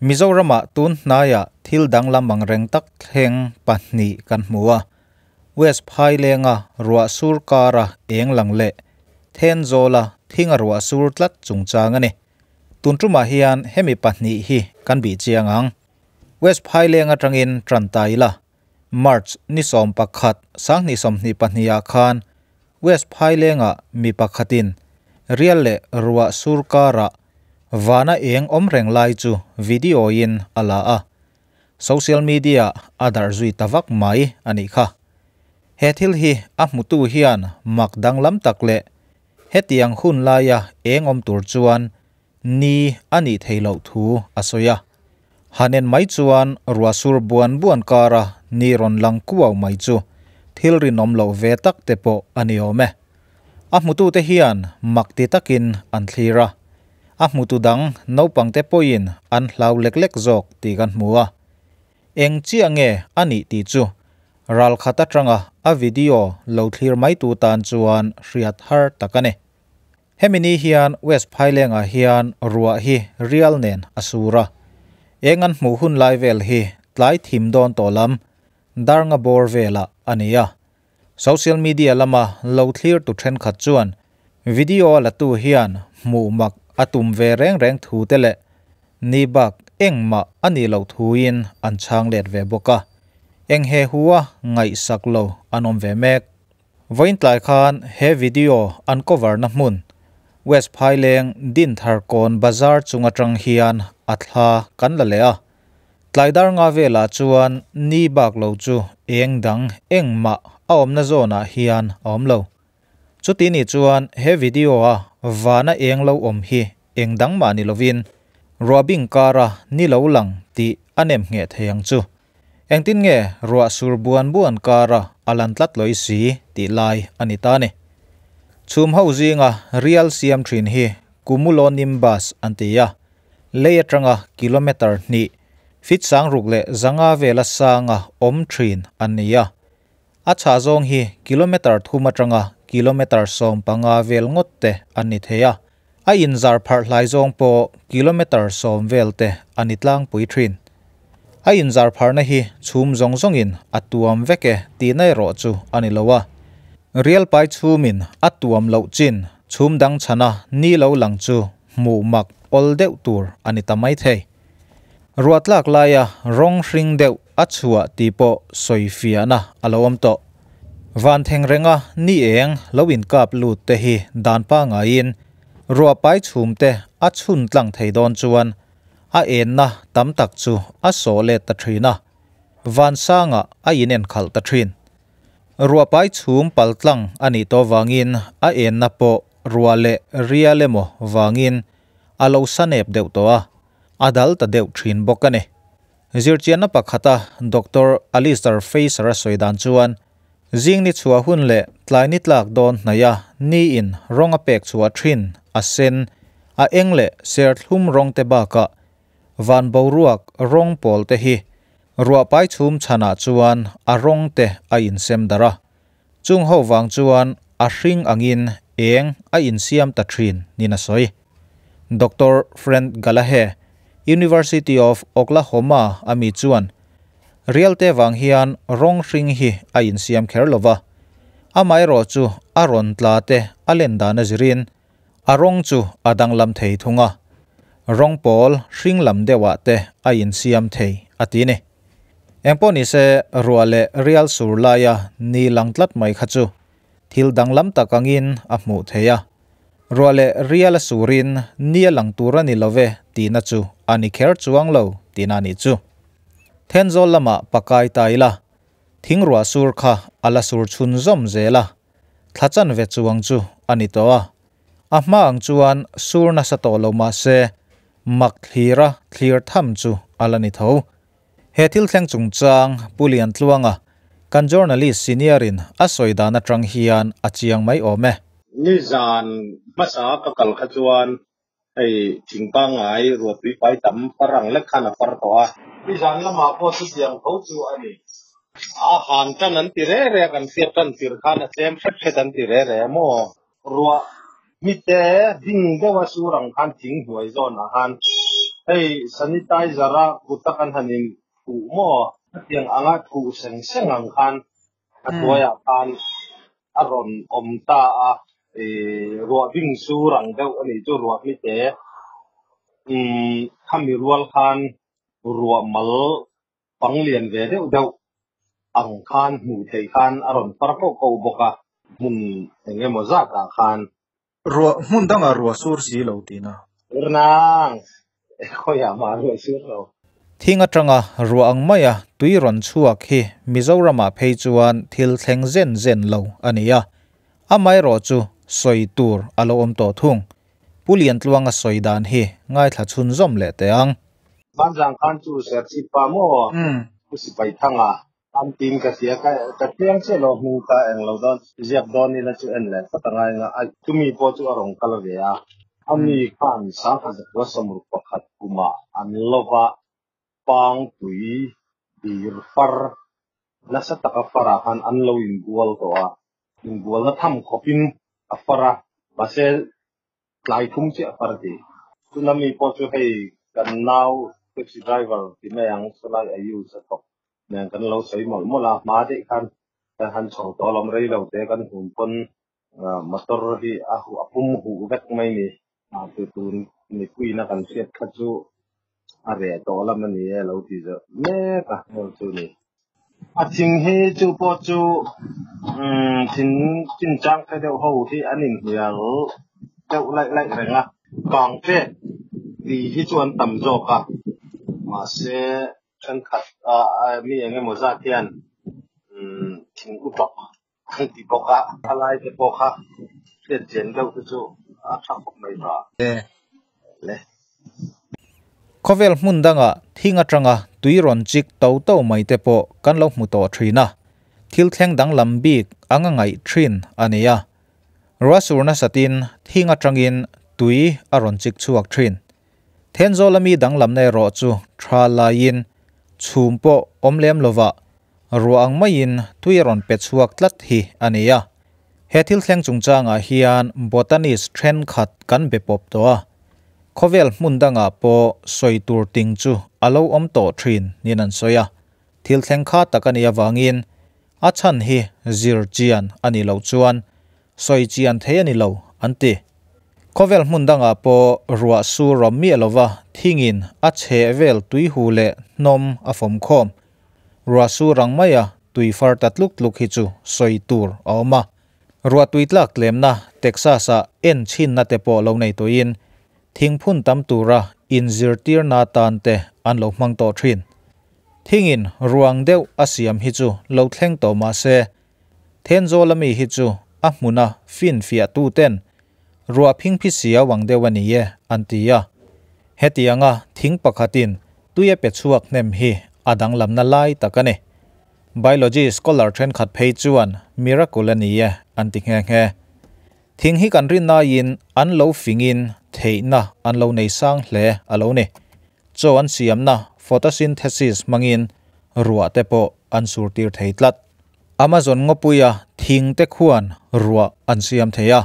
Mizoramah tun hnaiah thil danglam angreng tak thleng pahnih kan hmu a, West Phailenga ruah sur kara eng lang leh Thenzawla thinga ruah sur tlat chungchang a ni. Tun tumah hian hemi pahnih hi kan bih chiang ang. West Phaileng atangin tan ta ila, March ni 11, 2022 ah khan West Phailengah mi pakhatin rial leh ruah sur karah vana eng awm reng lai chu video in a la a. Social media a darh zui ta vak mai a nih kha. He thil hi a hmutu hian mak danglam tak leh hetiang hun laia eng awm tur chuan ni a nih theih loh thu a sawi a. Hanen mai chuan ruah sur buan buan kara ni rawn lang kuau mai chu thil rinawm loh ve tak te pawh a ni awm e. A hmutu te hian mak ti takin an thlir a. A hmutu dang naupang te pawhin an hlau lek lek zawk tih kan hmu a. Eng chiah nge a nih tih chu ral khat atanga a video lo thlir mai tu tan chuan hriat har tak a ni. Hemi ni hian West Phailengah hian ruah hi rial nen a sur a. Eng an hmuh hun lai vel hi tlai thim dawn tawh lam darnga bawr velah a ni a. Social media lama lo thlir tu thenkhat chuan video a latu hian hmuh mak a tum ve reng reng thu te leh ni bak engmah a nih loh thuin an chhang let ve bawk a. Eng he hua ngaihsak lo an awm ve mek. Vawiin tlai khan he video an cover na hmun West Phaileng Dinthar Kawn Bazar chung atang hian a thla kan la leh a. Tlaidar nga velah chuan ni bak lo chu eng dang engmah a awmna zawnah hian a awm lo. Chuti ni chuan he video a vana eng lo awm hi eng dang mah ni lovin ruah bing kara ni lo lang tih a nem ngheh thei ang chu. Engtin nge ruah sur buan buan kara a lan tlat lawih si tih lai a ni ta ni. Chhum ho zinga rial siam thin hi cumulonimbus an ti a. Lei atanga kilometer hnih fit sang ruk leh zanga vela sanga awm thin an ni a. A chhah zawng hi kilometer thum atanga kilometer 15 vel ngawt te an ni thei a. A inzar pharh hlai zawng pawh kilometer 10 vel te an ni tlangpui thin. A inzar pharhna hi chhum zawng zawngin a tuam vek e tih na erawh chu a ni lo a. Rial pai chhumin a tuam loh chin chhum dang chhana ni lo lang chu hmuh mak awl deuh tur a ni ta mai thei. Ruah tlak laia rawng hring deuh a chhuah tih pawh sawi fiahna a lo awm tawh. Van theng renga ni eng lo inkap lut te hi dan pangaiin ruah pai chhum te a chhun tlang thei dawn chuan a enna tam tak chu a sawh let ta thin a. Van sanga a inen khalh ta thin. Ruah pai chhum pal tlang a nih tawh wangin a enna pawh ruah leh rial emaw wangin a lo sanep deuh tawh a. A dal ta deuh thin bawk a ni. Zirchianna pakhata Dr. Alistair Fraser a sawi dan chuan zing ni chhuah hun leh tlai ni tlak dawn hnaia ni in rawng a pek chhuah thin a sen a eng leh serthlum rawng te bakah van boruak rawng pawl te hi ruah pai chhum chhanah chuan a rawng te a insem dar a. Chung ho wang chuan a hring angin eng a insiam ta thin ni na sawi. Dr. Frank Gallagher, University of Oklahoma ami chuan rial te wang hian rawng hring hi a insiam kher lova. Amaherawh chu a rawn tla te a len dan a zirin a rawng chu a danglam thei thung a. Rawng pawl hring lam deuhah te a insiam thei a ti ni. Engpawh ni se ruah leh rial sur laia ni lang tlat mai kha chu thil danglam tak angin a hmuh thei a. Ruah leh rial a surin ni a lang tur a ni love tihna chu a ni kher chuang lo tihna ni chu. Thenzawl lama pakai ta ila thing ruah sur kha a la sur chhun zawm zel a. Thla chan ve chuang chu a ni tawh a. A hma ang chuan sur nasa tawh lo mah se mak thlira thlir tham chu a la ni tho. He thil thleng chungchang Pu Lian Tluanga kan journalist senior in a sawi dan atang hian a chiang mai awm e. Ni zan hmasa ka kal kha chuan hei thing pangngai ruah tui pai tam parang lek khan a far tawh a. Ni zan lamah pawh chu tiang tho chu a ni. A han tan an ti re re a kan hriat tan tir khan a tlem hret hret an ti re re maw. Ruah mi te ding deuh a sur ang khan thing hnuai zawnah khan. Hei sanitizer a kuta kan han in khuh maw? Hetiang anga khuh seng seng ang khan a hnuaiah khan a rawn awm ta a, ruah bing sur ang deuh a nih chu ruah hmite. Khami rual khan ruah mal pang lian ve deuh deuh ang khan hmuh theih khan a rawn far koh koh bawk a, hmun eng emaw zatah khan. Ruah hmun dangah ruah sur si lo tihna. Sur nang, khawiah mah ruah sur lo. Thing atanga ruah ang maia tui rawn chhuak hi Mizoramah phei chuan thil thleng zen zen lo a ni a, amaherawhchu sawi tur a lo awm tawh thung. Pu Liantluanga sawi dan hi ngaithla chhunzawm leh teh ang. Vanzang khan chu Serchhip pa maw Pu Sipai Thanga An tin ka hria ka ka chiang chiah lo hming ka eng lo dawn ziak dawn ila chu en leh phawt angai nga a chumi pawh chu a rawn kal ve a a mi khan 1961 kumah an lova pang tui dir far nasa taka farah khan an lo inbual tawh a inbualna tham khawpin a far a mahse Tlai thum chiah far ti. Tuna mi pawh chu hei kan nau taxi driver ti mai ang sawlai a use a thawk nen kan lo sawi mawlh mawlh a, hma daih khan kan han chho tawh alawm rei lo te kan hun pawn motor hi a huh a pum huh vek mai ni. Tu tun mipuiin a kan hriat kha chu a reh tawh lam a ni e lo ti zawh mek a hmel chu ni. A thing hi chu pawh chu thing chinchang te deuh ho hi an inhnial deuh laih laih reng a, kang ṭek tih hi chu an tam zawk a, mahse thenkhat mi eng emaw zat hian thing uṭawk an ti bawk a, a lai te pawh kha hriat chian deuh te chu a tha khawp mai ta le. Khawvel hmun dangah thing atanga tui rawn chik to to mai te pawh kan lo hmu tawh thin a, thil thleng danglam bik anga ngaih thin a ni a. Ruahsur nasatin thing atangin tui a rawn chik chhuak thin. Thenzawl ami danglamna erawh chu tha laiin chhum pawh awm lem lovah ruah ang maiin tui a rawn pe chhuak tlat hi a ni a. He thil thleng chungchangah hian botanist thenkhat kan be pawp tawh a, khawvel hmun dangah pawh sawi tur ting chu a lo awm tawh thin niin an sawi a. Thil thleng kha tak a nih avangin a chhan hi zir chian a nih loh chuan sawi chian thei a ni lo an ti. Khawvel hmun dangah pawh ruah sur rawm miah lova thingin a chheh vel tuihu leh hnawm a fawm khawm. Ruah sur ang maia tui far ta tluk tluk hi chu sawi tur a awm a. Ruah tui tlak tlemna Texas-ah en chhinna te pawh lo nei tawhin thingphun tam tura inzirtirna tan te an lo hmang tawh thin. Thingin ruang deuh a siam hi chu lo thleng tawh mah se, Thenzawl ami hi chu a hmuna finfiah tu ten ruah phingphi siau ang deuh a ni e an ti a. Hetianga thing pakhatin tui a pe chhuak hnem hi a danglamna lai tak a ni. Biology scholar thenkhat phei chuan miracle a ni e an ti nghe nghe. Thing hi kan rinaiin an lo fingin theihna an lo nei sang hle a lo ni. Chaw an siamna photosynthesis hmangin ruah te pawh an surtir thei tlat. Amazon ngawpuia thing te khuan ruah an siam thei a.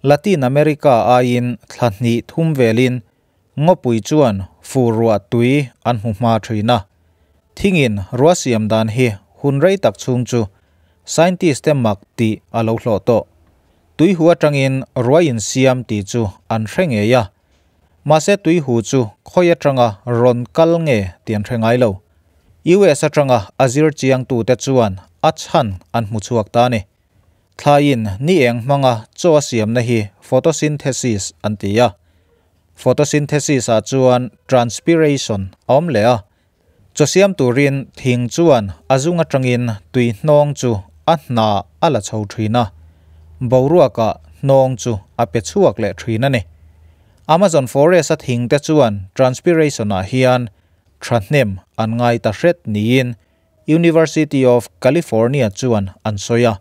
Latin America aiin thla hnih thum velin ngawpui chuan fur ruah tui an hmu hma thin a. Thingin ruah siam dan hi hun rei tak chhung chu scientist te mak tih a lo hlawh tawh. Tui hu atangin ruah insiam tih chu an hre ngei a. Mahse tuihu chu khawi atanga rawn kal nge tih an hre ngai lo. US atanga a zir chiangtute chuan a chhan an hmu chhuak ta a ni. Thlaiin ni eng hmanga chaw a siamna hi photosynthesis an ti a. Photosynthesis ah chuan transpiration a awm leh a. Chaw siam turin thing chuan a zung atangin tui hnawng chu a hna a la chho thin a, boruakah hnawng chu a pe chhuak leh thin a ni. Amazon forest a thing te chuan transpiration ah hian thahnem an ngai ta hret niin University of California chuan an sawi a.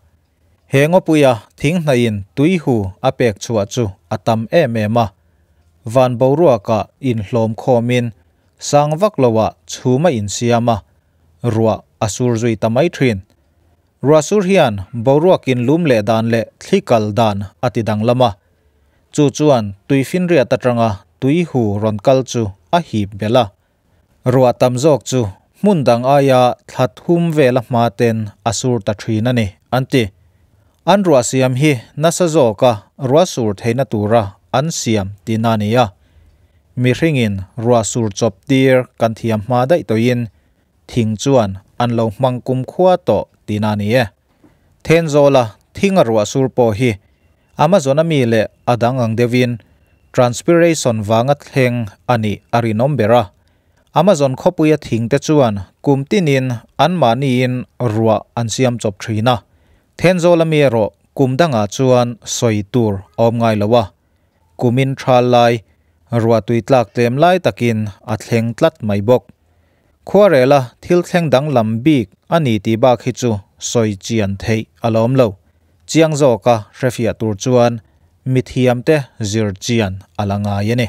He ngawpuia thing hnaihin tui hu a pek chhuah chu a tam em em a, van boruakah inhlawm khawmin sang vak loah chhum a insiam a, ruah a sur zui ta mai thin. Ruah sur hian boruak inlum leh dan leh thli kal dan a ti danglam a, chu chuan tui finriat atanga tui hu rawn kal chu a hip belh a. Ruah tam zawk chu hmun dang aia thla thum vela hma ten a sur ta thin a ni, an ti. An ruah siam hi nasa zawka ruah sur theihna tura an siam tihna a ni a. Mihringin ruah sur chawp tir kan thiam hma daih tawhin thing chuan an lo hmang kumkhua tawh tihna a ni e. Thenzawla thinga ruah sur pawh hi Amazon-a mi leh a dang ang deuhin transpiration vanga thleng a nih a rinawm ber a. Amazon khawpuia thingte chuan kum tinin anmahniin ruah an siam chawp thin a. Thenzawla mi erawh kum dangah chuan sawi tur a awm ngai lo a. Kumin thal lai, ruah tui tlak tlem lai takin a thleng tlat mai bawk. Khuarela thil thleng danglam bik a ni tih bak hi chu sawi chian theih a la awm lo. Chiang zawka hrefiah tur chuan mithiamte zir chian a la ngai a ni.